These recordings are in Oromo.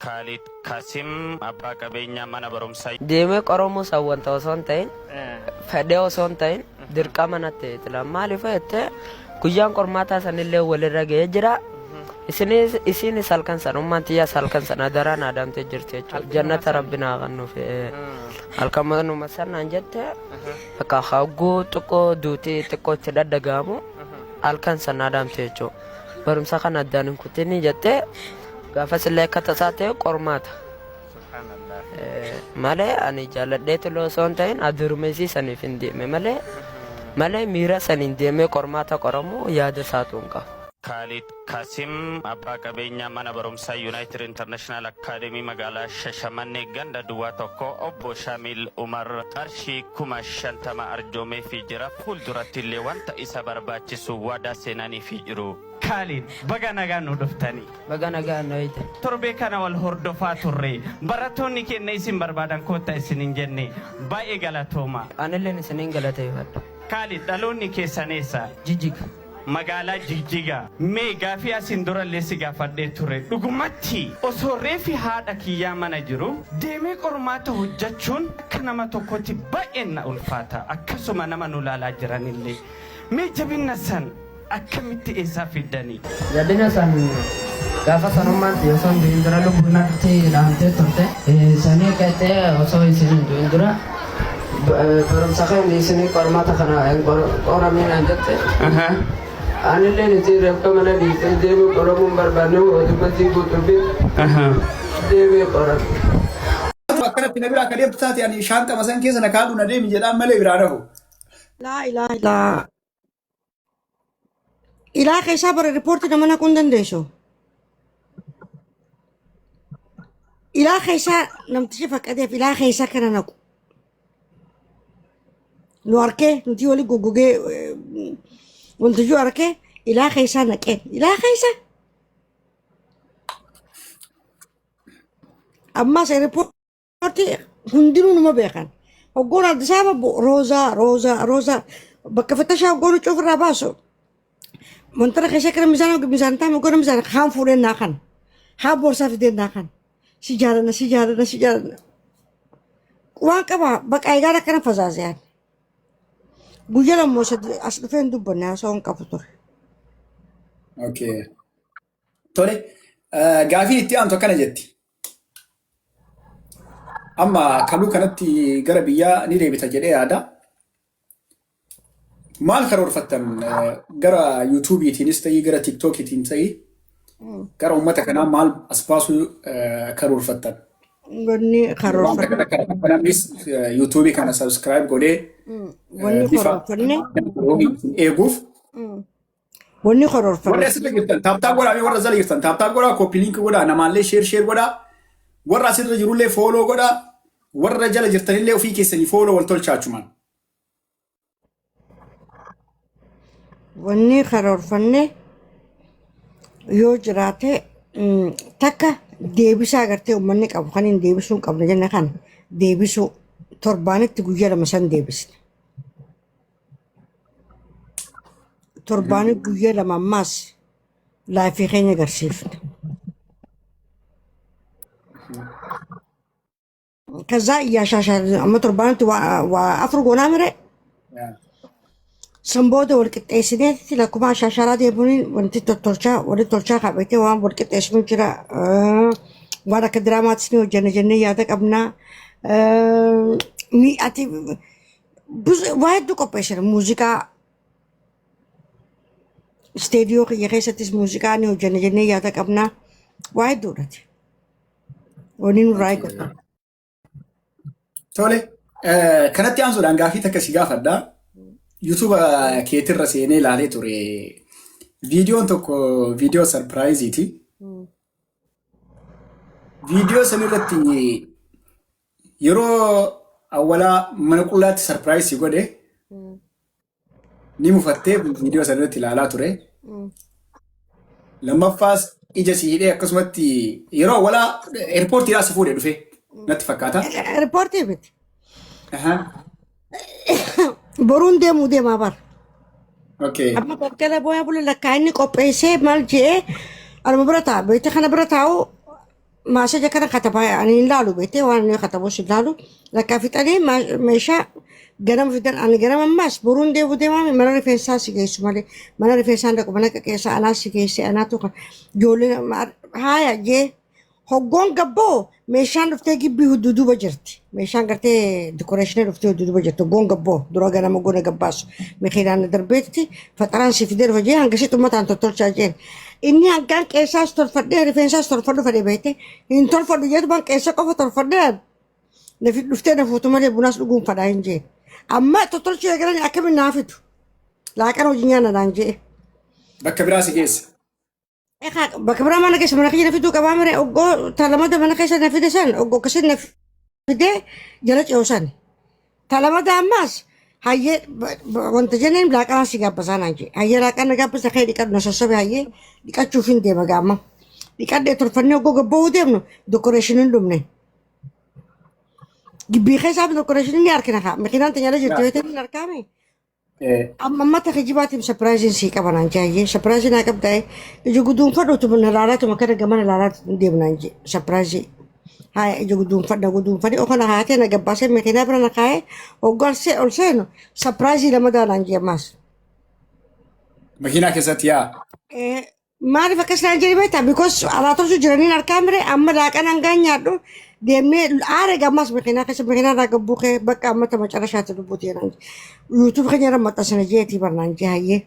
Kaalid Kasim abbaa qabeenyaa mana barumsaa. Deemee qoramuu san wanta osoo hin ta'in fedhee osoo hin ta'in dirqama natti ta'e maaliif jettee guyyaan qormaataa sanillee walirra ga'ee jira. Isinis isiinis halkan san ummaan tiyyaas halkan san adaraa naa dhaamtee jirti jechuudha. Jannata rabbi naa kennuuf halkan manuma san naan jette bakka hagguu xiqqoo duutii xiqqoo itti dhadhaga'amu halkan san naa dhaamte jechuudha. Barumsa kana addaan hin kutinii jettee gaafas illee akka tasaa ta'e qormaata. Malee ani jaalladhee tole osoo hin ta'in adurumesii saniif hin deeme malee malee miira saniin deemee qormaata qoramu yaada isaatu hin qabu. Kaalid Kasim abbaa qabeenyaa mana barumsaa United International Academy magaalaa Shashamannee ganda duwwaa 1 obbo Shaamil Umar qarshii 50,000 arjoomeefii jira. Fuuldurattillee wanta isa barbaachisu waadaa seenaniifii jiru. Kaalid, baga nagaan nu dhuftani. Baga nagaan nu eegdan. Torbee kana wal hordofaa turre. Barattoonni keenna isin barbaadan koottaa isinin jenne. Baay'ee galatooma. Anilleen isinin galateeffadha. Kaalid, dhaloonni keessan eessa? Jijjiga. Magaalaa Jigjiga. Mee gaafii asiin durallee si gaafadhee ture. Dhugumatti osoo reeffi haadha kiyyaa mana jiru deemee qormaata hojjachuun akka nama tokkootti baay'een na ulfaata. Akkasuma nama nu laalaa jiranillee. Mee jabinna san akkamitti eessaa fiddani? Jabina san gaafa sanummaan tiyya osoo hin du'in dura lubbuun natti dhaamtee turte. Sanii ka'ee osoo isin hin du'in dura barumsa kee hin dhiisinii qormaata kana hin qoramii naan jette. Anillee isin reeffa mana dhiisee deemee qoramuu hin barbaanne mootummaa guutuu fi deemee qorame. Akkanatti na biraa akka deemtu taate ani shaanxama san keessa na kaadhu na deemi jedhaan malee biraa nafu. Laa ilaaha illaa. Ilaa keessaa bara riippoortii nama naquu hin dandeessu. Ilaa keessaa namtichi faqqateef ilaa keessaa kana naqu. Nu harkee nuti wali goggogee wanti jiru harkee ilaa keessaa naqeen ilaa keessaa. Ammas riippoortii hundinuu numa beekan. Hoggoon Addis Ababa bu'u roozaa roozaa roozaa bakka fattashaa hoggoon huccuu ofirraa baasu. Wantana keessa kana mizaana mizaana taa'ame hoggoon mizaana kaan fuudhee naa kan haan boorsaa fidee naa kan si jaalanna si jaalanna si jaalanna. Waan qaba baqa egaan akkana fazaazeyaan. Guyyaa lammoo sadi as dhufee hin dubbanne haasawaa hin qabu ture. Okay. Tole, gaafiin itti aantu akkana jetti. Amma kaluu kanatti gara biyyaa ni deebita jedhee yaada. Maal karoorfattan gara yuutuubiitiinis ta'ii gara tiiktookiitiin ta'ii gara uummata kanaa maal as baasuu karoorfattan? Wanni Waan karoorfanne kana kana namnis yuutuubii kana subscribe godhee wanni bifa karoorfanne eeguuf wanni Warri karoorfanne asirra jirtan taaptaap godhaa mee warra jala jirtan taaptaap godhaa koppii liinki godhaa namaallee sheer sheer godhaa warra asirra jirullee fooloo godhaa warra jala jirtanillee ofii keessanii fooloo wal tolchaa achumaan. Wanni karoorfanne yoo jiraate takka deebisaa agartee uummanni qabu kan hin deebisuu hin qabne jenne kan deebisuu torbaanitti guyyaa lama san deebisne. Torbaanitti guyyaa lama ammaas laayifii keenya agarsiifne. ከዛ እያሻሻል amma torbaanitti waa afur goonaa mire san booda wal qixxeessineeti lakkuma ashaashalaa deemuun wanti tottolchaa walitti tolchaa qabatee waan wal qixxeessinu jira. Waan akka diraamaatis ni hojjenna jennee yaada qabna. Ni ati waa hedduu qopheessina muuziqaa isteediyoo kiyya keessattis muuziqaa ni hojjenna jennee yaada qabna. Waa hedduudhaati. Wanni nurraa eeggatu. Tole, kanatti aansuudhaan gaaffii takka si gaafadha. YouTube keetirra seenee ilaalee ture. Viidiyoon tokko viidiyoo sarpiraayiziiti. Viidiyoo sanirratti yeroo awwalaa mana qullaatti sarpiraayizii godhe ni mufattee viidiyoo sanarratti ilaalaa ture. Lammaffaas ija si hidhee akkasumatti yeroo awwalaa eerpoortiidhaa si fuudhee dhufe natti fakkaata. Eerpoortii miti. Boruun deemuu deemaa bara. Amma galgala booyaa bula lakkaa inni qopheessee maal je'ee anuma bira taa'a. Beekte kana bira taa'u Maasaja kana katabaa ani hin laalu beektee, waan inni katabus hin laalu. Lakkaa fixanii meeshaa ganama fidan. Ani ganama ammaas boruun deemu deemaa, mana rifeensaa si geessu malee mana rifeensaa dhaqu, mana qaqeessaa anaa si geesse, anaatu kan ijoolleen haaya jee. Hoggoon gabboo meeshaan dhuftee gibbii duuba jirti. Meeshaan gartee decoration dhuftee duuba jirti. Hoggoon gabboo dura ganama gona gabbaasu makiinaan darbeetti faxaraan si fidee dhufa jee, hangasitti uummataan tottolchaa jeen. Inni hangaan qeessaas tolfadhee rifeensaas tolfadhu fedhe beekte, hin tolfadhu jeetumaan qeessa qofa tolfadhee nafi dhuftee na fuutu malee bunaas dhuguun fadhaa hin jeen. Amma tottolchuu eegalan akkamiin naa fidu? Laaqana hojii nyaanna naan jee. Bakka biraa si geessa. Egaa bakka biraa mana keessa mana kiyya na fiduu qabaa mire. Oggoo talamada mana keessa na fide san, oggoo akkasii na fidee jala ce'u san. Talamada ammaas hayyee wanta jenneen laaqanaa si gaabbasaa naan jee. Hayyee, laaqana gaabbasa kee dhiqadhu na sassabe, hayyee dhiqachuuf hin deema gaama. Dhiqadhee tolfannee oggoo gabbahuu deemnu decorationiin dhumne. Gibbii keessaa fi decorationiin ni harkina kaa. Makiinaan tajaajila jirti yoo ta'e ni harkaame. Amma ammata kijibaatiif surpriseiin sii qaba naan jaayyee, surprise naa qabdaa, ija guduunfadhuutu na laalaatuma kana gamana laalaatu deemnaan jee surprise. Haya, ija guduunfadha, guduunfadhe okana haatee na gabbaasee makiinaa bira na kaa'ee, hoggaa ol seenu surprise lamadaa naan jee ammaas. Makiinaa keessatti yaa. Maaliif akkas naan jedhe beektaa? Because alaa tolchu jiraniin harkaa mire, amma laaqana hangaan nyaadhu deemnee aara gammas makiinaa keessa makiinaa irraa gabbuu kee bakka amma tama carashaatti lubbuuti jedhan. YouTube keenya irra maxxansina jeetii barnaan jee, hayyee.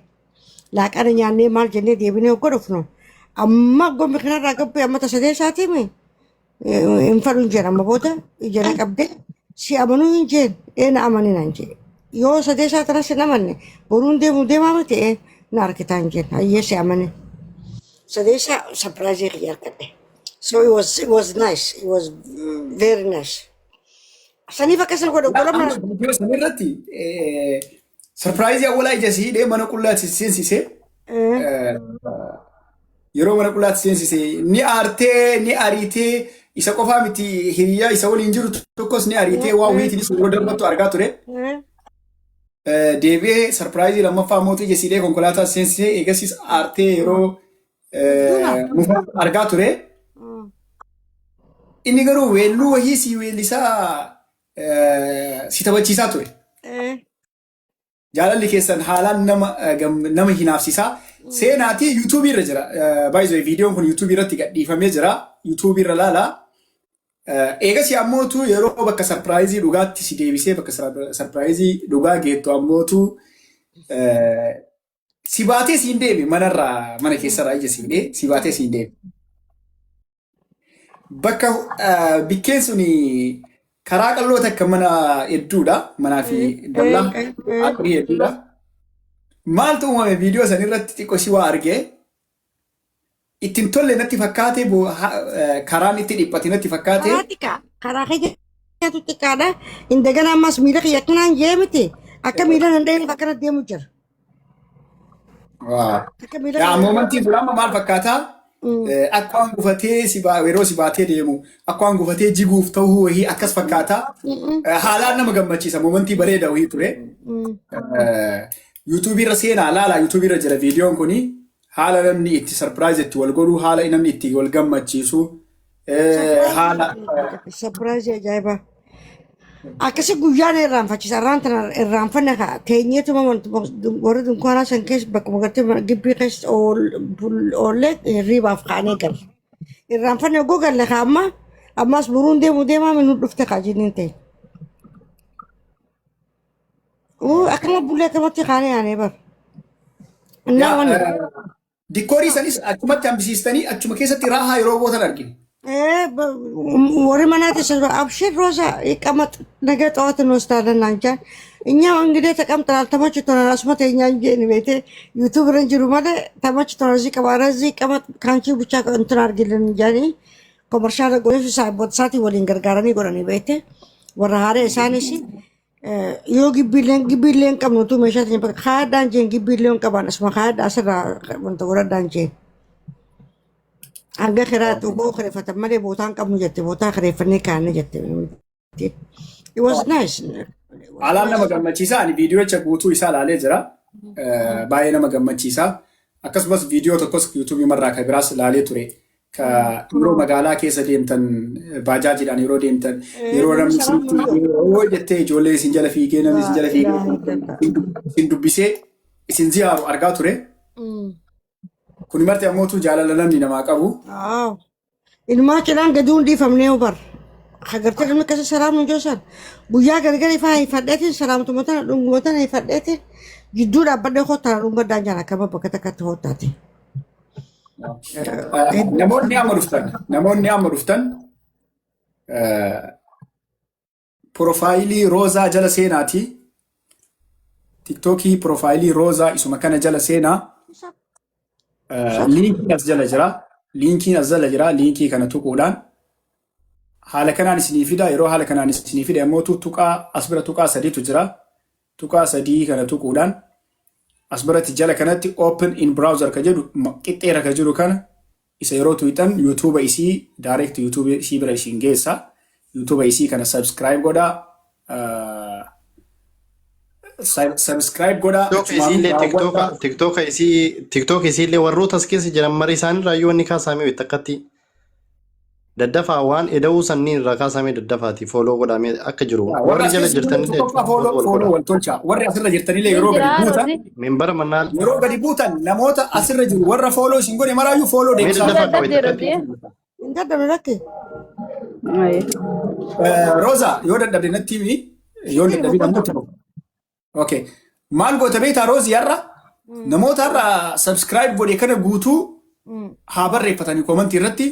Laaqana nyaannee maal jennee deebinee hogga dhufnu amma hogga makiinaa irraa gabbuu amma tasadee isaatiimi hin fadhu hin jeen. Amma booda ija na qabdee si amanuu hin jeen, ee na amani naan jee. Yoo sadee isaa tanas hin amanne boruun deemu deemaa miti, ee na argitaa hin jeen, hayyee si amane. Sadee isaa surprise kiyya argadhe. So it was nice. It was very nice. Saniif akkasuma godhe Amma godhama. Viidiyoo san irratti surprise awwalaa ija sii hidhee mana qullaatti seensisee, yeroo mana qullaatti seensise ni aartee, ni ariitee, isa qofaa miti, hiriyaa isa waliin jiru tokkos ni ariitee, waa wayiitiinis yeroo darbattu argaa ture. Deebi'ee surprise lammaffaa mootii ija siidhee konkolaataa seensisee, eegasis aartee yeroo mufa argaa ture. Inni garuu weelluu wayii si weellisaa si taphachiisaa ture. Jaalalli keessan haalaan nama hinaafsisaa. Seenaatii YouTubeii irra jira. Baay'ee viidiyoon kun YouTubeii irratti gadhiifamee jira. YouTubeii irra laalaa. Eegas ammootu yeroo bakka surprise dhugaatti si deebisee, bakka surprise dhugaa geettu ammootu si baatee siin deeme, manarraa mana keessarraa ija siin si baatee siin deeme. Bakka bikkeen suni karaa qal'oo takka mana hedduudha. Manaa fi dallaa aqrii hedduudha. Maaltu uumame? Viidiyoo san irratti xiqqoo si waa argee ittiin tolle natti fakkaate, karaan itti dhiphate natti fakkaate. Karaa xiqqaa, karaa keenyatu xiqqaadha. Indagana ammas miila kiyya akkanaan jee miti. Akka miila nan dheenyeef akkana deemu jira. Akka miila Yaa kiyya. Momentiin sun amma maal fakkaataa? Akka waan gufatee si yeroo si baatee deemu akka waan gufatee jiguuf ta'uu wayii akkas fakkaataa. Haalaan nama gammachiisa, momentii bareeda wayii ture. YouTubeii irra seenaa laala, YouTubeii irra jira viidiyoon kuni, haala namni itti surprise itti wal godhu, haala namni itti wal gammachiisu, haala Surprise ajaa'ibaa. Akkasi guyyaan irraanfachiisa. Irraan tana irraanfanne kaa teenyeetuma warri dunkaanaa san keessa bakkuma gartee gibbii keessa oollee hirriibaaf kaanee galle. Irraanfanne ogoo galle kaa amma ammas boruun deemu deemaa nu dhufte kaa jenneen ta'e. Akkuma bullee akkamatti kaanee yaanee bar. Innaa wanni. Decorii sanis achumatti hambisiistanii achuma keessatti raahaa yeroo gootan argine. warri manaatis አብሽር ሮዛ ይቀመጥ፣ ነገ ጠዋት እንወስዳለን አንቺ። እኛው እንግዲህ ተቀምጠናል፣ ተመችቶናል። አስመተኛ እንጂ ቤቴ YouTube ረንጅሩ ማለ ተመችቶናል። እዚህ ቀባ እዚህ ይቀመጥ፣ ከአንቺ ብቻ እንትን አድርጊልን እንጃኒ commercial godhee saayibboota waliin gargaaranii godhanii beekte, warra haaree isaanis yoo gibbiilleen gibbiilleen qabnu tu meeshaa teenya bakka kaayadhaan jeen, gibbiillee hin qaban, asuma kaayadhaa asirraa wanta godhadhaan jeen. Hanga kiraa xuboo kireeffatan malee bootaan qabnu jette, bootaa kireeffannee kaanne jette. It was nice. Haalaan nama gammachiisa. Ani viidiyoocha guutuu isaa ilaalee jira. Baay'ee nama gammachiisa. Akkasumas viidiyoo tokkos YouTubeii marraa kan biraas ilaalee ture. Ka yeroo magaalaa keessa deemtan, baajaajiidhaan yeroo deemtan, yeroo namni isinitti yoo jettee ijoollee isin jala fiigee, namni isin jala fiigee isin dubbisee isin ziyaaru argaa ture. Kuni marti ammootu jaalala namni namaa qabu. Inumaa cidhaan gadi hun dhiifamnee bar. Agartee namni akkasii salaamnu joosan. Guyyaa gargar ifaa hifadheetiin salaamtuma tana dhunguma tana hifadheetiin jidduu dhaabbadhee kottaa dhungadhaan jala akkama bakka takkatti hottaati. Namoonni amma dhuftan profaayilii Roozaa jala seenaati. Tiktookii profaayilii Roozaa isuma kana jala seenaa. Liinkiin as jala jira. Liinkiin as jala jira. Liinkii kana tuquudhaan haala kanaan isinii fida. Yeroo haala kanaan isinii fida immoo tuqaa as bira tuqaa sadiitu jira. Tuqaa sadii kana tuquudhaan as biratti jala kanatti "open in browser" ka jedhu qixxeera ka jiru kana isa yeroo tuqxan yuutuuba isii direct yuutuuba isii bira isin geessa. Yuutuuba isii kana subscribe godhaa. Subscribe godhaa. TikTok isiillee TikTok isii TikTok isiillee warroota as keessa jiran marii isaaniirraa iyyuu wanni kaasamee wayita akkatti daddafaa waan eda'uu sanniin irraa kaasamee daddafaati follow godhamee akka jiru Warri warri as jala keessa jiran jirtanillee tokkoffaa follow wal follow godha. wal tolcha. Warri asirra jirtanillee yeroo gadi buutan Membara mannaan yeroo gadi buutan namoota asirra jiru warra follow isin godhe maraayyuu follow mee deebisaa. daddafaa qaba itti akkatti. Hin dadhabne rakke. Roza, yoo dadhabde natti himi, yoo hin dadhabin ammoo itti fufu. Okay. Maal goota beektaa Roozi? Har'a namoota har'a subscribe godhe kana guutuu haa barreeffatanii koomantii irratti,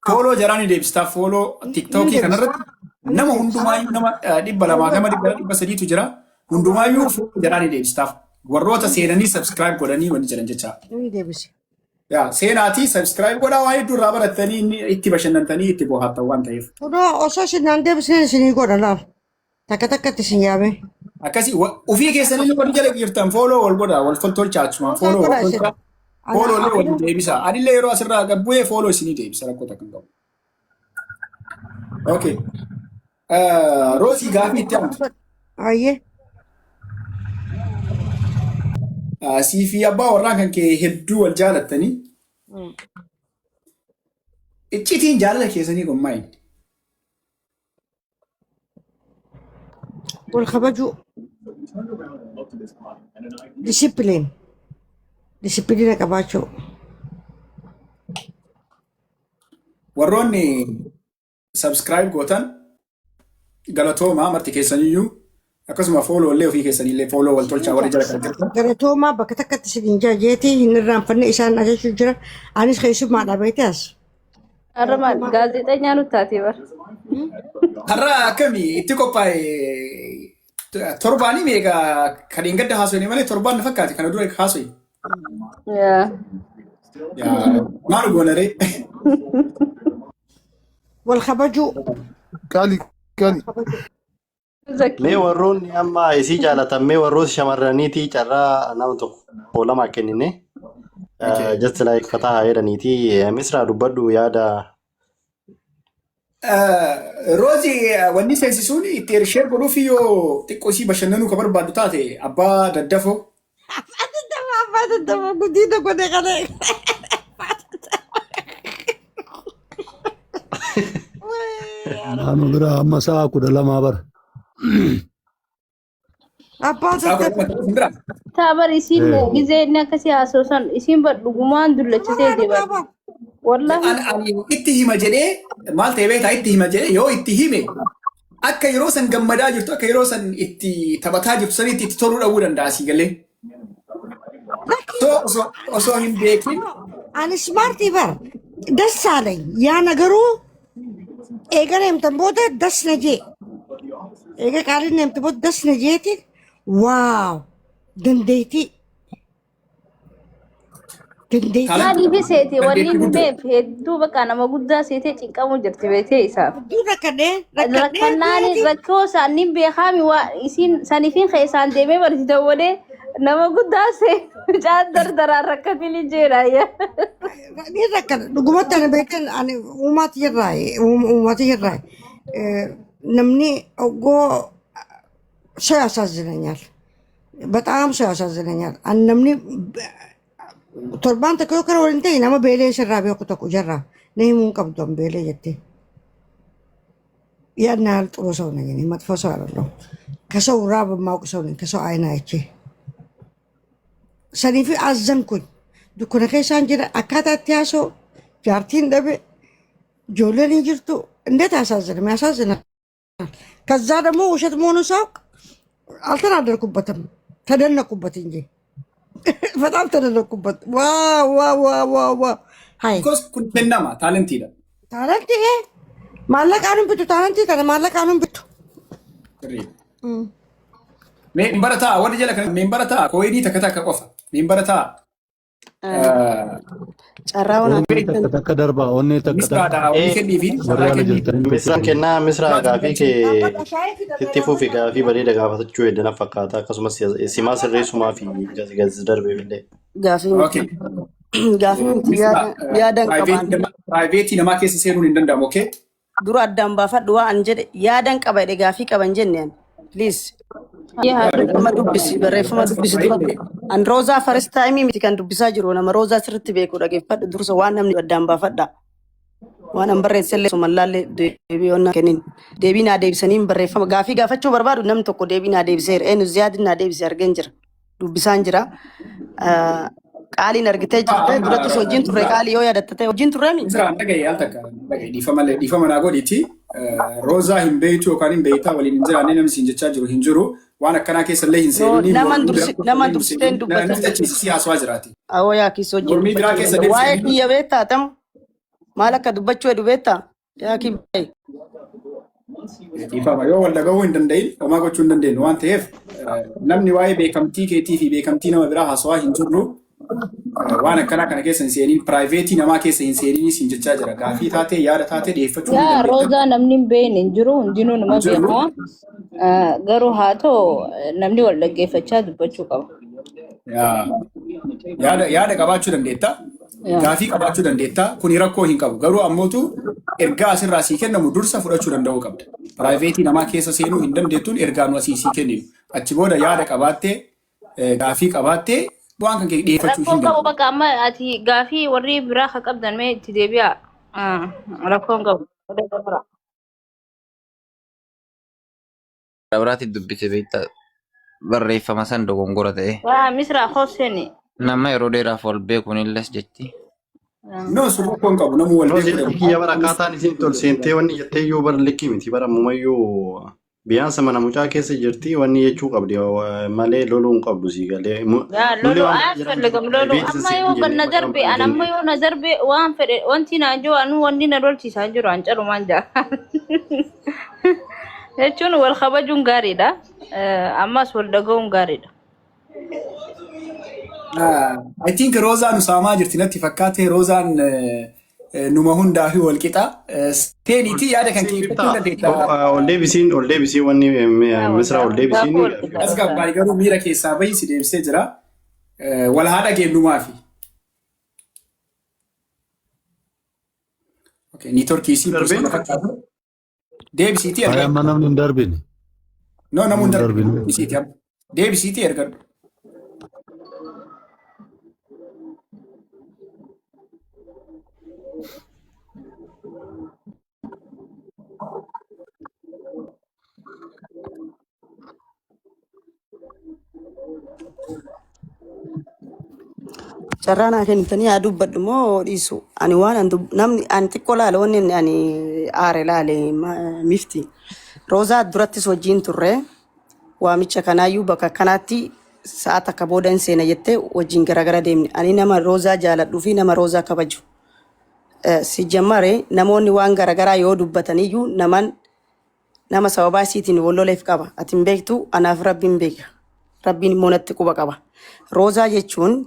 follow jaraan ni deebistaa. Follow tiktookii kanarratti nama hundumaayyuu, nama 200, nama 300tu jira, hundumaayyuu follow jaraan ni deebistaaf, warroota seenanii subscribe godhanii wanni jedhan jecha. Ni deebise. Yaa seenaatii subscribe godhaa, waa hedduu irraa barattanii inni itti bashannantanii itti bohaartan waan ta'eef. Kunoo osoo isin naan deebisneen isinii godha laal. Takka takkatti isin yaame. Akkasii ofii keessanii warri jala jirtan follow wal godhaa, wal tolchaa, achumaan follow wal Godhaa isin. tolchaa. Follow illee waliin deebisa. Anillee yeroo asirraa gad bu'ee follow isinii deebisa, rakkoo takka hin qabu. Okay. Roosii, gaafii itti aantu. Ayyee. Sii fi abbaa warraa kan kee hedduu wal jaalattanii. Iccitiin jaalala keessanii kun maali? Wal kabajuu. Discipline. Discipline qabaachuu. Warroonni subscribe gootan galatoomaa marti keessaniyyuu, akkasuma follow illee ofii keessaniillee follow wal tolchaa warri jala kan jirtan. Galatoomaa, bakka takkatti isin jajeetii hin irraanfanne isaan ajajuu jira. Anis keessummaadha beekte as. Har'a maal gaazexeessaa nutti taatee bara. Har'a akkamii itti qophaa'e? Torbaanii meeqa kan hin gadda haasofne malee, torbaan na fakkaate kana dura haasofne. Yaa. Maal goona ree? Wal kabajuu. Qaali qaali. Zakii. Mee warroonni amma isii jaalatan, mee warroota shamarraniitii carraa nama tokko lama kennine. Just like fataa haa jedhaniiti. Misraa, dubbadhu yaada. Roozi, wanni seensisuun itti share godhuuf yoo xiqqoo isii bashannanuu ka barbaaddu taate, abbaa daddafoo. Abbaa daddafoo guddina godhe kana. Naannoo bira amma sa'a 12 bara. Abbaa Sa'a kudha daddafoo. lama ta'uu bira. Taa bar isiin gizee inni akkasii haasoosan isiin bar dhugumaan dullachisee deeman. Wallahi. Ani itti hima jedhee maal ta'e beektaa? Itti hima jedhee, yoo itti hime akka yeroo san gammadaa jirtu, akka yeroo san itti taphataa jirtu sanitti itti toluu dhabuu danda'a, asii galee. So osoo hin beekin. Ani smartii bar. Dassaalany yaana garuu eega neemtan booda das na jee. Eega qaaliin neemte booda das na jeetiin, wow, dandeettii. Dandeettii. Maaliif seete wanni Dandeettii guddaa. himeef hedduu bakka nama guddaa seetee cinqamuu jirti beetee isaaf. Hedduu rakkadhee rakkadhee Rakkannaani jeetiin. rakkoo isaanii beekaami waa isiin saniifin keessaan deemee barsi dawwalee nama guddaa see mucaan dardaraan rakkatiin jeera. Ni rakkadha. Dhugumatti ani beekan, ani uumaati jirraa, uumaati jirraa. Namni oggoo ሰው ያሳዝነኛል። በጣም ሰው ያሳዝነኛል። Namni Torbaan tokko yoo kana waliin ta'e nama beelee isirraa beeku tokko jarraa na himuu hin qabdu an beelee jettee. ያን ያህል ጥሩ ሰው ነኝ እኔ፣ መጥፎ ሰው አይደለሁም። ከሰው ራብ የማውቅ ሰው ነኝ። ከሰው አይን አይቼ saniif አዘንኩኝ። Dukkana keessaan jira akkaataa itti haasa'u jaartiin dhabe ijoolleen hin jirtu እንዴት አያሳዝንም? ያሳዝናል። ከዛ ደግሞ ውሸት መሆኑን ሳውቅ አልተናደርኩበትም፣ ተደነኩበት እንጂ በጣም ተደነኩበት። wow wow wow wow wow ሀይ Because kun kennama talentiidha. Talent maallaqaan hin bitu talent kana maallaqaan hin bitu. Sirriidha. Mee hin barataa warri jala kana mee hin barataa coin takka takka qofa mee hin barataa. Carraa waan Onnee takka takka darbaa onnee takka takka Misraadha wanni kenniifi warri carraa ala kenniifi. jirtanii Misraan kennaa misraa gaafii kee itti fufi gaafii bareeda gaafachuu heddana fakkaata akkasumas simaa sirreessumaa fi gadi darbeef illee. Gaafii Okay. gaafii miti Misraa yaadan qabaan private namaa keessa seenuun hin danda'amu okay? Dura addaan baafadhu waa an jedhe yaadan qaba jedhe gaafii qaban jenne an please. Yaa Barreeffama dubbisi, barreeffama dubbisi dura. An Roozaa first time miti kan dubbisaa jiru, nama Roozaa sirriitti beeku dhageeffadhu dursa waan namni addaan baafadha. Waan an barreessellee sumallaallee deebii onnaa kennin. Deebii naa deebisanii barreeffama gaafii gaafachuu barbaadu namni tokko deebii naa deebiseera. Eenyu Ziyaadin naa deebise argeen jira. Dubbisaan jira. Qaaliin argitee jirte durattis wajjin turre qaalii yoo yaadatte wajjin turreemi. Misraan dhagaye al takka dhagaye dhiifama dhiifama naa godhiiti. Roozaa hin beeytu yookaan hin beeytaa waliin hin jiraanne namni siin jechaa jiru hin jiru. Waan akkanaa keessa illee hin No, seenini naman mormii biraa dursi keessa naman illee hin dursitee hin seenini. dubbatin. Namni achiis haasawaa jiraati. Awoo yaa kiis wajjin Mormii biraa dubbachuu keessa danda'u. illee hin Waa'ee seenini. kiyya beektaa tam maal akka dubbachuu hedhu beektaa? Yaa kiyya. Dhiifama yoo wal dhagahuu hin danda'in homaa gochuu hin dandeenyu waan ta'eef namni waa'ee beekamtii keetii fi beekamtii nama biraa haasawaa hin jirru waan akkanaa kana keessa hin seeniin private namaa keessa hin seeniin siin jechaa jira. Gaafii taatee yaada taatee dhiyeeffachuu ni Yaa dandeetta. Roozaa namni hin beekne hin jiru hundinuu nama Hin jiru. beeka. Garuu haa ta'u namni wal dhaggeeffachaa dubbachuu qaba. Yaa. Yaada qabaachuu dandeetta. Yaa. Gaafii qabaachuu dandeetta. Kuni rakkoo hin qabu. Garuu ammootu ergaa asirraa sii kennamu dursa fudhachuu danda'uu qabda. Private namaa keessa seenuu hin dandeettuun ergaa nu asii sii kenninu. Achi booda yaada qabaattee gaafii qabaattee waan kan kee dhiyeeffachuu Rakkoon hin qabu dandeettu. bakka amma ati gaafii warri biraa ka qabdan mee itti deebi'a. Rakkoon qabu. Biraatti dubbise beektaa barreeffama san dogongora ta'e. Waa Misraa Hosseeni. Nama yeroo dheeraaf wal beekuun illes jetti. No, sun rakkoo hin qabu. Namuu wal Roozii beekuu kiyya bara danda'a. akkaataan isiin tol seentee wanni jettee iyyuu bara likkii miti bara ammumayyuu biyyaansa mana mucaa keessa jirti wanni jechuu qabdi malee loluu hin qabdu sii galee. Yaa Nullee lolu waan biraa jedhamu asfalligam lolu private amma seenuu yoo jennee na maqaan darbe biraa an amma jennee. yoo na darbe waan fedhe wanti naan jiru anu wanni na lolchiisaa jiru an calumaan jaa. Jechuun wal kabajuun gaariidha. Ammas wal dhaga'uun gaariidha. I think Roozaan saamaa jirti natti fakkaate. Roozaan numa hundaa fi wal qixa. Seeniitii yaada kan kee ibsachuu dandeetta. Ol deebisiin ol deebisiin wanni Yaa misraa ol deebisiin. Gaafuu wal qixa As Roozaan. gabbaay garuu miira keessaa bahi si deebisee jira. Wal haa dhageenyumaafi. Okay, network isii Darbee. buusee fakkaata. Deebisiitii Ay ergadhu. amma namni hin darbine. No, namuu hin Namni hin darbine. darbine. Deebisiitii amma. Deebisiitii ergadhu. Carraa naa kennitanii haa dubbadhu moo dhiisu? Ani waan an namni ani xiqqoo laale wanni inni ani aare laale mifti. Roozaa durattis wajjin turre waamicha kanaayyuu bakka kanaatti sa'a takka booda hin seena jettee wajjin garagara deemne. Ani nama Roozaa jaaladhuu fi nama Roozaa kabaju. Si jammare namoonni waan garagaraa yoo dubbataniyyuu naman nama sababaa isiitiin wal loleef qaba. Ati hin beektu anaaf Rabbiin beeka. Rabbiin immoo natti quba qaba. Roozaa jechuun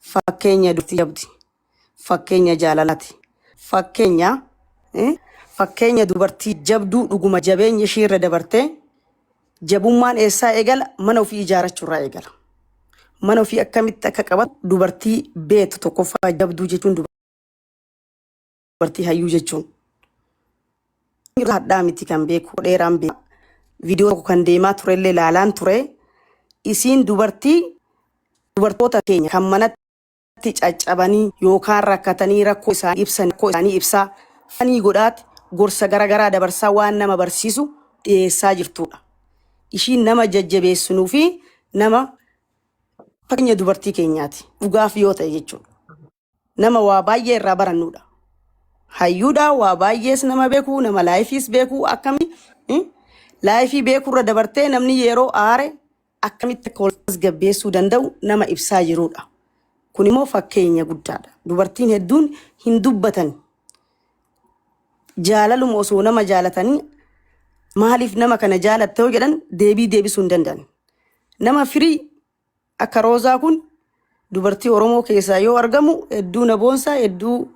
fakkeenya dubartii jabdi. Fakkeenya jaalalaati. Fakkeenya dubartii jabduu dhuguma jabeenya ishii irra dabartee jabummaan eessaa eegala mana ofii ijaarrachuurraa eegala. Mana ofii akkamitti akka qabatu dubartii beektu tokkoffaa jabduu jechuun dubartii hayyuu jechuun. Hadhaa miti kan beeku dheeraan beeku. Viidiyoo tokko kan deemaa turellee ilaalaan ture. Isiin dubartii dubartoota keenya kan manatti Caccabanii yookaan rakkatanii rakkoo isaanii ibsan rakkoo isaanii ibsaa fanii godhaati gorsa garaagaraa dabarsaa waan nama barsiisu dhiyeessaa jirtudha. Ishiin nama jajjabeessinuu fi nama fakkeenya dubartii keenyaati. Dhugaaf yoo ta'e jechuudha. Nama waa baay'ee irraa barannudha. Hayyuudha, waa baay'ees nama beeku, nama lifeiis beeku, akkami life beekurra dabartee namni yeroo aare akkamitti akka wal tasgabbeessuu danda'u nama ibsaa jirudha. Kun immoo fakkeenya guddaadha. Dubartiin hedduun hin dubbatan. Jaalaluma osoo nama jaalatanii maaliif nama kana jaalatte yoo jedhan deebii deebisuu hin danda'an. Nama firii akka Roozaa kun dubartii Oromoo keessaa yoo argamu hedduu na boonsa, hedduu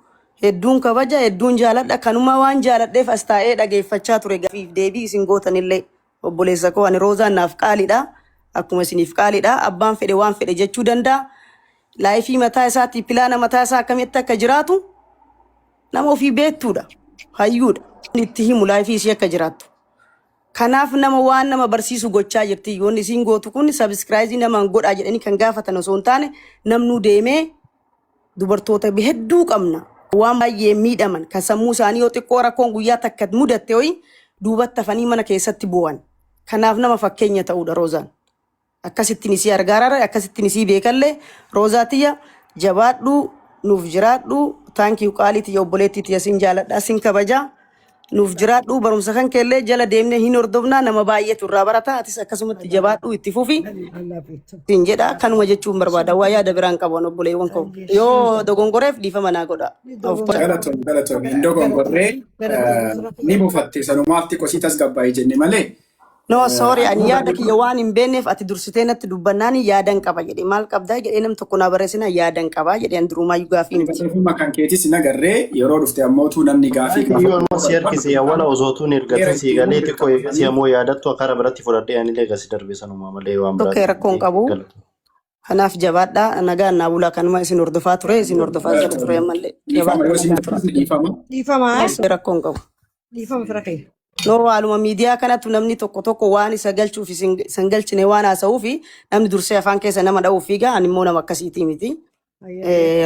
hedduun kabaja, hedduun jaaladha. Kanuma waan jaaladheef as taa'ee dhageeffachaa ture gaafiif deebii isin gootanillee. Obboleessa koo, ani Roozaan naaf qaaliidha. Akkuma isiniif qaaliidha. Abbaan fedhe waan fedhe jechuu danda'a. Life mataa isaatii, plan mataa isaa akkamitti akka jiraatu nama ofii beektuudha. Hayyuudha. Itti himu life isii akka jiraattu. Kanaaf nama waan nama barsiisu gochaa jirti. Yoonni isiin gootu kun subscribe namaan godhaa jedhanii kan gaafatan osoo hin taane, namnuu deemee dubartoota hedduu qabna. Waan baay'ee miidhaman kan sammuu isaanii yoo xiqqoo rakkoon guyyaa takka mudatte hoyi duubatti hafanii mana keessatti bu'an. Kanaaf nama fakkeenya ta'uudha Roozaan. Akkasittiin isii argaarara, akkasittiin isii beekallee. Roozaa tiyya, jabaadhu, nuuf jiraadhu. Thank you, qaalii tiyya, obboleettii tiyya, sin jaaladha, sin kabajaa. Nuuf jiraadhu, barumsa kan keellee jala deemnee hin hordofnaa, nama baay'eetu irraa barata. Atis akkasumatti jabaadhu, itti fufi. Sin jedha, kanuma jechuun barbaada. Waa yaada biraan qaban obboleewwan koo. Yoo dogongoreef dhiifama naa godha. Of Galatoon, galatoon, hin dogongorree, ni buufatte, sanumaaf xiqqoo sii tasgabbaa'e jenne malee. No, sorry, ani yaada kiyya waan hin beekneef ati dursitee natti dubbannaan yaadan qaba jedhe. Maal qabdaa jedhee nam tokko naa barreessina, yaadan qabaa jedhee, ani durumaayyuu gaafii miti. Barreeffama kan keetis hin agarree, yeroo dhufte ammootu namni gaafii Iyyuu amma si harkise awwala osoo tun ergatin si galee xiqqoo eegasii ammoo yaadattu akkara biratti fudhadhee anillee gasi darbe, sanuma malee waan Tokko biraatti rakkoon miti. qabu. Galata. Kanaaf jabaadhaa, nagaan naa bulaa, kanuma isin hordofaa ture, isin hordofaa jira ture ammallee. Dhiifama Jabaadhaa, yoo isin nagaa tura. dhiifama. Dhiifama. Rakkoon qabu. Dhiifama fira kee. No, haaluma miidiyaa kanattu namni tokko tokko waan isa galchuuf isin isan galchine waan haasa'uu fi namni dursee afaan keessa nama dha'uuf fiiga, ani immoo nama akkasiitii miti.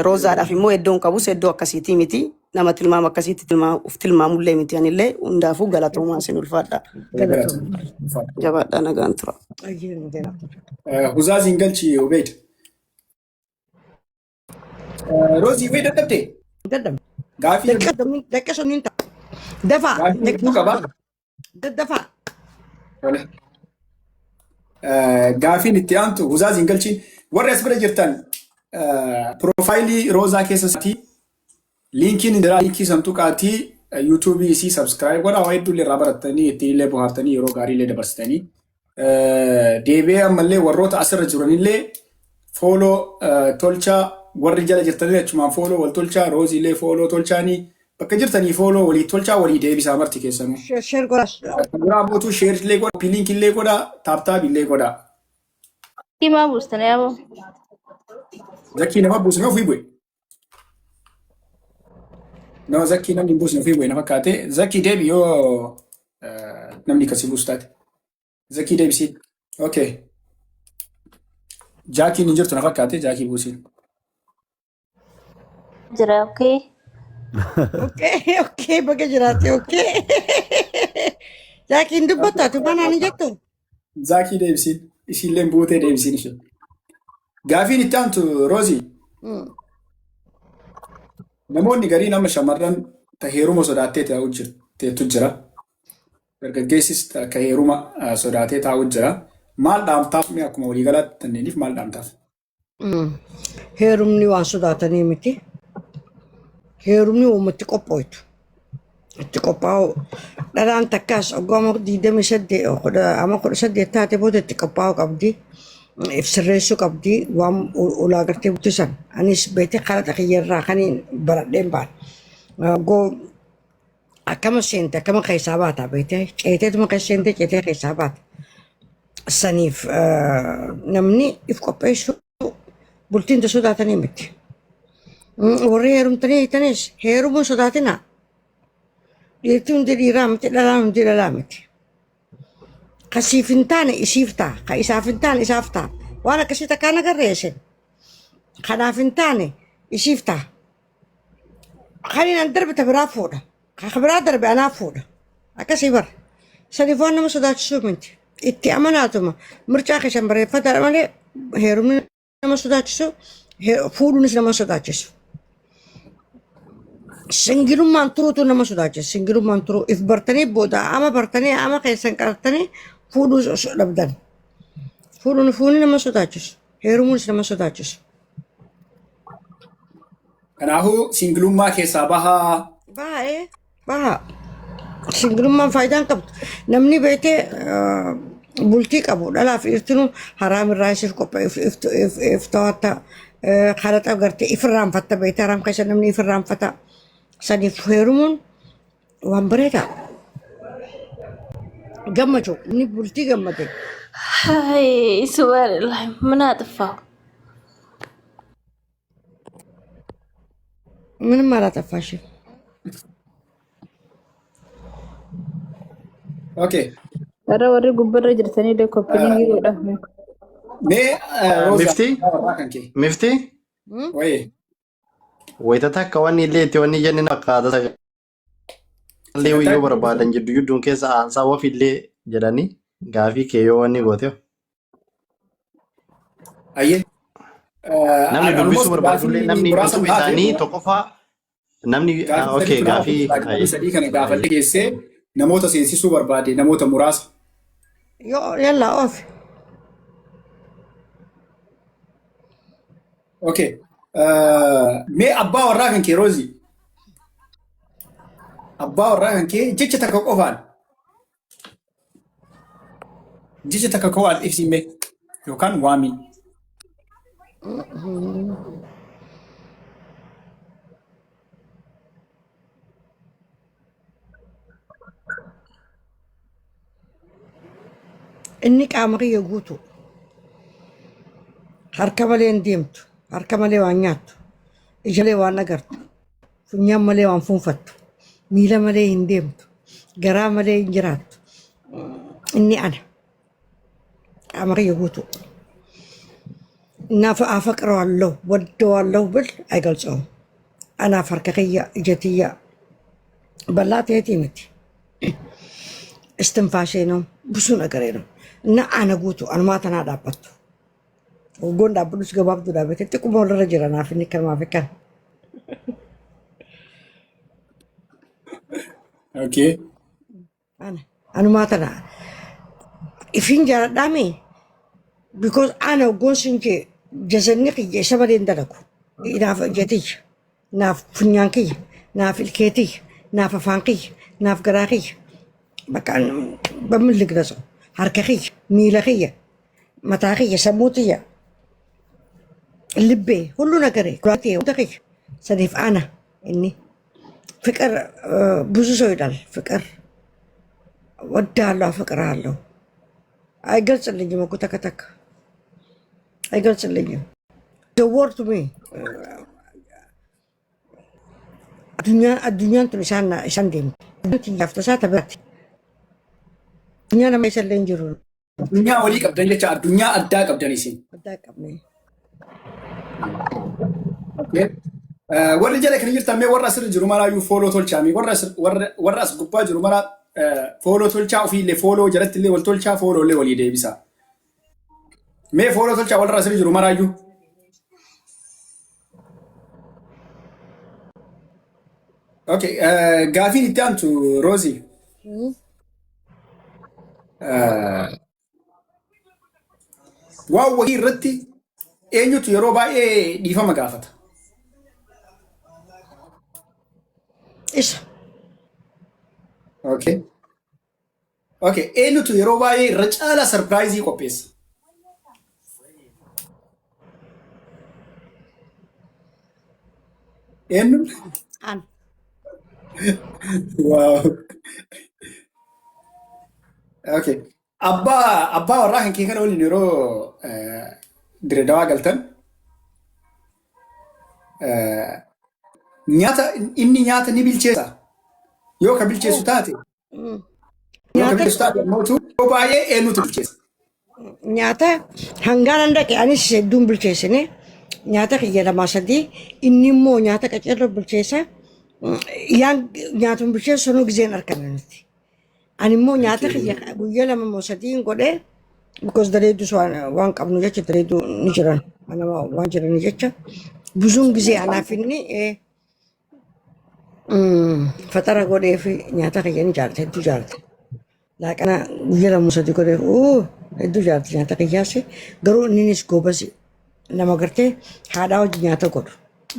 Roozaadhaaf immoo iddoon qabus iddoo akkasiitii miti. Nama tilmaama akkasiitti uf tilmaamullee miti anillee. Hundaafuu galatoomaa, isin ulfaadha. Galatoomii. Jabaadhaa, nagaan tura. Huzaaziin galchi, Ubeed. Roozii, wayii dadhabde? Dadhabde. Gaafii Daqiiqa 30 ta'a. Dafaa. Gaafii hedduu qaba. Daddafaa. Tole. Gaafiin itti aantu, Huzaaziin galchiin, warri as bira jirtan profile Roozaa keessa isaatii linkiin jira, linkii san tuqaatii YouTubeii isii subscribe godhaa, waa hedduu illee irraa barattanii ittiin illee bohaartanii yeroo gaarii illee dabarsitanii. Deebi'ee ammallee warroota asirra jiranillee follow tolchaa, warri jala jirtanillee achumaan follow wal tolchaa, Roozii illee follow tolchaanii, bakka jirtanii follow walii tolchaa, walii deebisaa marti keessanuu. Share godhaas. Biraa mootuu share illee godhaa, link illee godhaa, tap tap illee godhaa. Himaa buustanii aboo. Zakkii nama buusne, ofii bu'e. Nama zakkii namni hin buusne, ofii bu'e na fakkaate. Zakkii deebi yoo namni akkasii buusu taate. Zakkii deebisii. Okay. Jaakiin hin jirtu na fakkaate, Jaakii buusiin. Jira, okay. Okay, baga jiraate, okay. Jaakiin dubbattu, ati manaan hin jettu. Zaakii deebisiin. Ishiillee buutee deebisiin ishee. Gaafiin itti aantu, Roozii. Namoonni gariin amma shamarran ta heeruma sodaattee taa'u teettu jira. Dargaggeessis akka heeruma sodaatee taa'u jira. Maal dhaamtaaf mee, akkuma waliigalaatti tanneeniif maal dhaamtaaf? Heerumni waan sodaatanii miti. Heerumni uummatti qophooytu. Itti qophaa'u. Dhalaan takkaas waggaa 28, ama 18 taate booda itti qophaa'uu qabdi. If sirreessuu qabdi. Waan ulaa gartee guddisan. Anis beekte kalaqa kiyyarraa kan baradheen baane. Goo akkama seente akkama keessaa baata beekte, ceeteetuma keessa seente, ceetee keessaa baata. Saniif namni if qopheessuu, bultiin ta sodaatanii miti. Warri heerumtanii hiitanis heerumuun sodaatinaa. Dhiirti hundi dhiiraa miti, dhalaan hundi dhalaa miti. Ka siif hin taane isiif ta'a, ka isaaf hin taane isaaf ta'a. Waan akkasii takkaan agarree isin. Kanaaf hin taane Isiif ta'a. Kan inni darbe ta biraa fuudha. Kan biraa darbe anaaf fuudha. Akkasii bara. Saniif waan nama sodaachisuu miti. Itti amanaatuma mircaa keessan bareeffataadha malee heerumni nama sodaachisu, fuudhuunis nama sodaachisu. Singilummaan turuutu nama sodaachisa. Singilummaan turuu if bartanii booda ama bartanii ama keessan qaratanii fuudhuu dhabdan. Fuudhuun fuuni nama sodaachisu. Heerumuunis nama sodaachisu. Kanaafuu singilummaa keessaa bahaa. Baay'ee baha. Singilummaan faayidaa hin qabdu. Namni beekee bultii qabu dhalaa fi dhiirtinuu haraam irraa isiif qophaa'e if to'atta, kalaxa gartee if irraanfatta, beekte, haraam keessa namni if irraanfata. Saniif heerumuun waan bareedaa. Gammachuu inni bultii gammade. Hay subhanallah, ምን አጥፋው? ምንም አላጠፋሽም። Okay. Warra warri gubbarra jirtanii illee copy link godhaa. Mee Roozaa Mifti warraa kan kee. Mifti Wayee. wayita takka wanni illee itti wanni jenne fakkaata sagalee yoo barbaadan jiddu jidduun keessa aansaa wafillee jedhanii gaafii kee yoo wanni goote. Ayyee. Namni dubbisuu Almost barbaadullee gaafii namni muraasa utuu hafe. isaanii tokkoffaa namni Gaafii okay sadiitu gaafii gaafii sadii kana gaafadhe geessee namoota seensisuu barbaade, namoota muraasa. Yoo yallaa oofi. Okay. Mee abbaa warraa kan kee, Roozii. Abbaa warraa kan kee jecha takka qofaan. Jecha takka qofaan ibsi mee yookaan waamii. Inni qaama kiyya guutuu. Harka malee hin deemtu. Harka malee waan nyaattu. Ija malee waan agartu. Funyaan malee waan fuunfattu. Miila malee hin deemtu. Garaa malee hin jiraattu. Inni ana. Qaama kiyya guutuu. Naaf አፈቅረዋለሁ ወደዋለሁ ብል አይገልጸውም። Anaaf harka kiyya, ija tiyya, bal'aa ta'eetii miti. እስትንፋሴ ነው፣ ብዙ ነገሬ ነው እና ana guutuu anumaa tanaa dhaabbattu. Hoggoon dhaabbadhus gabaabduu dhaabbate, xiqquma walirra jira naaf inni kanumaaf kana. Okay. Ana anumaa tana ifin jaaladhaami because ana hoggoon sin jee jasanni kiyya isa malee hin dalagu. Naaf ija tiyya, naaf funyaan kiyya, naaf ilkee tiyya, naaf afaan kiyya, naaf garaa kiyya. በቃ በምን ልግለጸው? Harka kiyya, miila kiyya, mataa kiyya, sammuu tiyya, ልቤ, ሁሉ ነገሬ, ኩላሊቴ, hunda kiyya. Saniif ana inni ፍቅር ብዙ ሰው ይላል ፍቅር ወድሃለሁ፣ አፈቅርሃለሁ። አይገልጽልኝም እኮ ተከተክ አይገልጽልኝም። The word to me addunyaan tun isaan deemti. Tiyyaaf tasaa ta biraatti. Addunyaa nama isallee hin jiru. Addunyaa walii qabdan jecha, addunyaa addaa qabdan isin. Addaa qabne. Okay. Warri jala kan jirtan mee warra asirra jiru maraayyuu follow tolchaa mee, warra warra as gubbaa jiru maraa follow tolchaa, ofiillee follow, jalatti illee wal tolchaa, follow illee walii deebisaa. Mee follow tolchaa warra asirra jiru maraayyuu. Okay, gaafiin itti aantu, Roozii. Waan wahii irratti eenyutu yeroo baay'ee dhiifama gaafata? Isa. Okay. Okay, eenyutu yeroo baay'ee irra caalaa surprise qopheessa? Eenyu? An. Wow. Okay. Abbaa warraa kan kee kana waliin yeroo Direedawaa galtan nyaata inni nyaata ni bilcheessa. Yoo ka bilcheessu taate yoo ka Nyaata bilcheessu taate immoo yeroo baay'ee eenyutu bilcheessa? Nyaata hangaan dhaqe anis hedduun bilcheessine. Nyaata kiyya lamaa sadii inni immoo nyaata qaceelloo bilcheessa. Yaan nyaatuma bilcheessu sanuu gizeen argame nuti. Ani immoo nyaata kiyya guyyaa lama moo sadiin godhee because dareeddus waan qabnu jecha dareedduu ni jiran nama waan jiranii jecha buzuun gizee anaaf inni faxara godhee fi nyaata kiyya ni jaalata hedduu jaalata. Laaqana guyyaa lama sadii godhee hedduu jaalata nyaata kiyyaas garuu inninis goobasi nama gartee haadhaa hojii nyaata godhu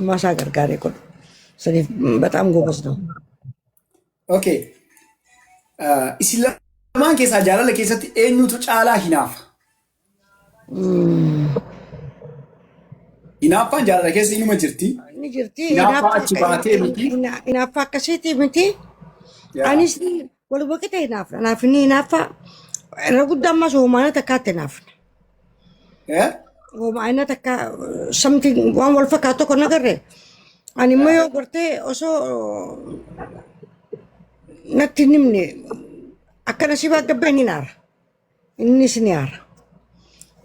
masaa gargaaree godhu saniif bataam goobas nama. Okay. Isin lamaan keessaa jaalala keessatti eenyutu caalaa hinaafa? Hinaaffaan jaalala keessa inuma jirti. Ni jirti. Hinaaffaa achi baatee miti. Hinaaffaa akkasiiti miti. Anis waluma qixa hinaafna. Anaaf inni hinaaffaa irra guddaa ammas hoomaana takkaatti hinaafna. Eh? Hoomaana takka something waan wal fakkaatu tokko nagarre. Ani immoo yoo gartee osoo natti hin himne akka nasiibaa gabbeen hin aara. Innis ni aara.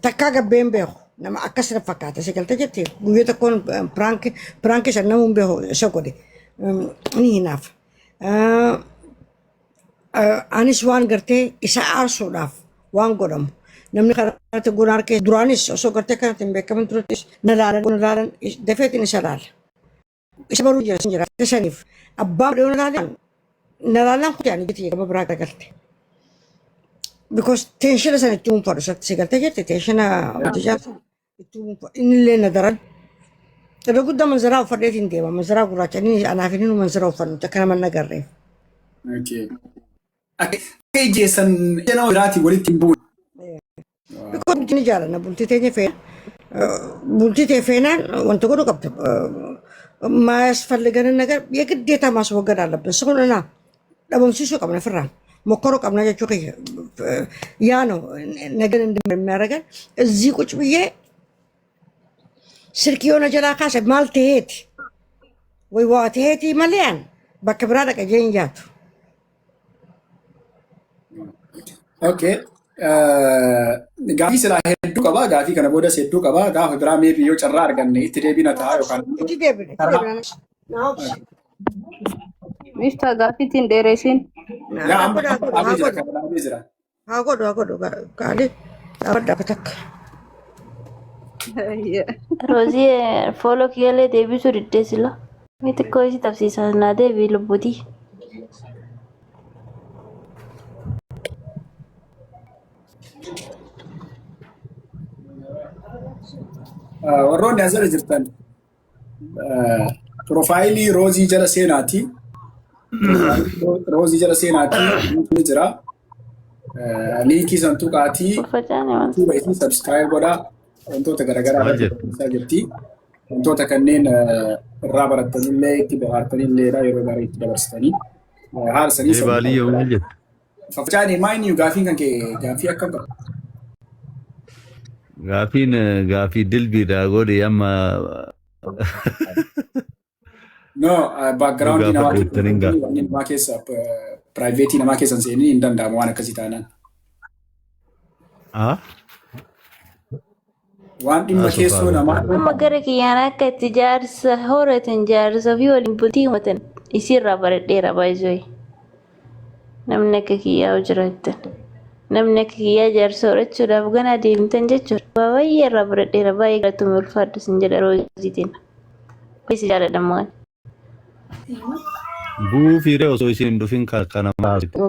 Takkaa gabbee hin beeku. Nama akkas na fakkaata. Si galtee jirti. Guyyaa tokkoon piraanki piraanki san nama hin beeku isa godhe. Ni hinaafa. Anis waan gartee isa aarsuudhaaf waan godhamu. Namni karaatti guna harkee duraanis osoo gartee kanatti hin beekamin turettis na laalan na laalan dafeetiin isa laala. Isa baruu jira sin jira saniif abbaa dhiyoo na laalan na laalan kuti ani jiti gama biraa garagalte. Because tension sana itti uumfadhu isatti si galtee jirti tension wanta jaarsa itti uumfadhu inni illee na daran. Irra guddaa manzaraa uffadheetiin deema manzaraa gurraacha inni anaaf inni nu manzaraa uffannu akka nama hin agarreef. Okay. Akka ijjeessan ija nama biraatiin walitti hin buune. Because bultii ni jaalanna bultii teenya feena bultii tee feenaan wanta godhu qabda ማያስፈልገንን ነገር የግዴታ ማስወገድ አለብን። ሰውንና dhabamsiisuu qabna ofirraa ሞከሩ qabna jechuu kiyya ያ ነው ነገን እንደሚያደርገን እዚህ ቁጭ ብዬ ስልክ የሆነ ጀላ ካሰ maal ta'eeti ወይ waa ta'eeti malee an bakka biraa dhaqa jee hin yaadu. Okay. Gaafii silaa hedduu qaba. Gaafii kana boodas hedduu qaba. Gaafa biraa maybe yoo carraa arganne itti deebina ta'a yookaan immoo Itti deebina itti karaa deebina naa obsi. Mifta gaaffiitiin dheereessin. Naa yaa haa amma godhu haa godhu dhaabee haa jira godhu kana dhaabee jira. haa godhu haa godhu qaali dhaabadha akka takka. Roozii fooloo kiyyaalee deebisuu diddee sila. Mee xiqqoo isii tapsiisaa naa deebii lubbuutii. Warroonni as jala jirtan piroofaayilii Roozii jala seenaati. Piroofaayilii Roozii jala seenaati ni jira. Liinkii san tuqaatii Faffacaan waan. yuutuuba isii subscribe godhaa. Wantoota garaagaraa Maal irratti jettu? barsiisaa jirti. Wantoota kanneen irraa barattanillee itti bohaartanillee yeroo gaarii itti dabarsitanii haala sanii Mee baaliyyoo maal jettu? Faffacaan maayini gaafiin kan kee gaafii akkam qaba? Gaafiin gaafii dilbiidha godhi amma No, background yoo namaa gaafadhu jettaniin gaafa. wanni namaa keessa private namaa keessa hin seenin hin danda'amu waan akkasii taanaan. Ah? Waan dhimma Haasofaa keessoo namaa Amma gara kiyyaan akka itti jaarsa horatan jaarsa fi waliin bultii himatan isiirraa baradheera baay'isoo. Namni akka kiyyaa hoo jiraattan. Namni akka kiyyaa jaarsa horachuudhaaf ganaa deemtan jechuudha. Waa baay'ee irraa baradheera baay'ee galatoomii ulfaadhu sin jedha rooziitiin. Baay'ee si jaaladha maan. Bu'uu fiiree osoo isin hin dhufin kan kana maasitu.